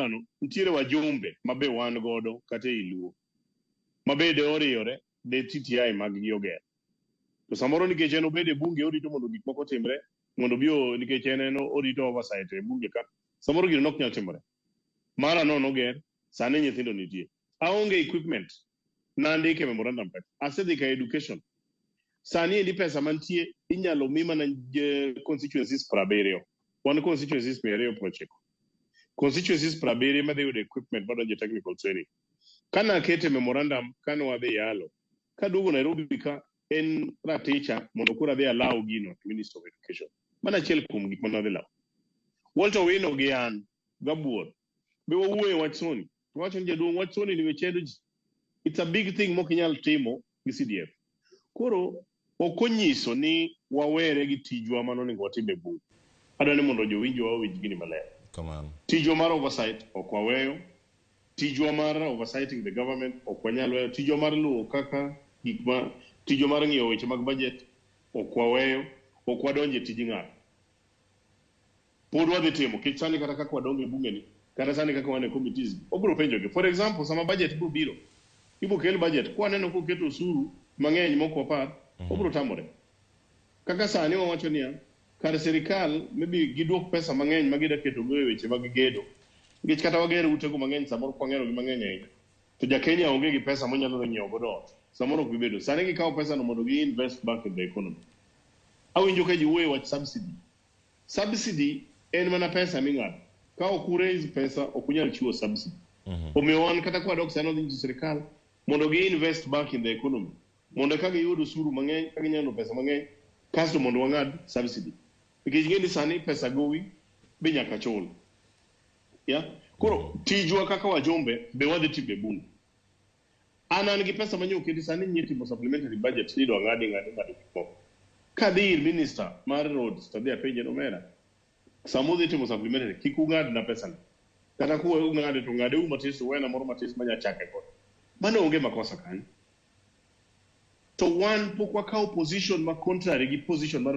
no, nitiere wajumbe ma be wan godo kata ei Luo ma be de oriyore de TTI mag gi oger. To samoro nikech en obedo e bunge orito mondo gik moko otimre mondo obi nikech en orito oversight e bunge ka samoro gino nok nyal timore. Mara no noger, sani nyithindo nitie. Aonge equipment nandike memorandum kacha. Asedhi ka education. Sani endi pesa mantie inyalo mi mana constituencies 70. Wan constituencies 290. Constituencies 70 madhi yudo equipment madonjo e technical training. Kana akete memorandum kane wadhi yalo, kaduogo Nairobi ka en raticha mondo koro adhi alaw gino to Minister of Education. Mano achiel kuom gik mane wadhi lawo. Walter Owino gi an Gabuor be wawuoyo e wach Soni. To wacho ni jaduong' wach Soni ni we chendo ji. It's a big thing mok inyal timo gi CDF. Koro ok onyiso ni wawere gi tijwa mano onego watim e bunge. Adwa ni mondo jowinjowa owinj gini maler. Kamano. Tijwa mar oversight ok waweyo. Tijwa mar oversighting the government ok wanyal weyo. Tijwa mar luwo kaka gik ma tijwa mar ng'iyo weche mag budget ok waweyo. Ok wadonjo e tij ng'ato. Pod wadhi timo nikech sani kata kaka wadongo e bunge ni kata sani kaka wan e committees wabiro penjogi. For example, sama budget biro biro, ibo kel budget kwaneno koketo osuru mang'eny mok wapar, wabiro tamore. Kaka sani wawacho niya, kar sirikal maybe giduok pesa mang'eny ma gida ketogo e weche mag gedo. Nikech kata wager utego mang'eny samoro kwang'erogi mang'eny ahinya, to ja Kenya onge gi pesa monyalo dhi nyiewo godo ot. Samoro ok bi bedo. Sani gikawo pesa no mondo gi invest back in the economy. Awinjo ka ji wuoyo e wach subsidy. Subsidy en mana pesa ming'ado. Ka ok u raise pesa, ok unyal chiwo subsidy. Omiyo wan kata kwadok sani wadhi nyiso sirikal mondo gi invest back in the economy. Mondo ka giyud osuru mang'eny, ka ginyalo pesa mang'eny, kasto mondo wang'ad subsidy. Nikech ing'e ni sani pesa gowi be nyaka chul. Yeah? Koro tijwa kaka wajumbe be wadhi timo e bunge. An an gi pesa manyo oketi sani nyie timo supplementary budget ni idwa ng'adi ng'adi ng'ado gik moko. Kadhi ir minister mar roads to adhi apenje ni omera, sama udhi timo supplementary kik ung'adna pesa ni. Kata ku ung'ade to ng'ade u matis uwena moro matis manya chake godo. Mano onge makosa kanyo. To wan pok wakawo position ma contrary gi position mar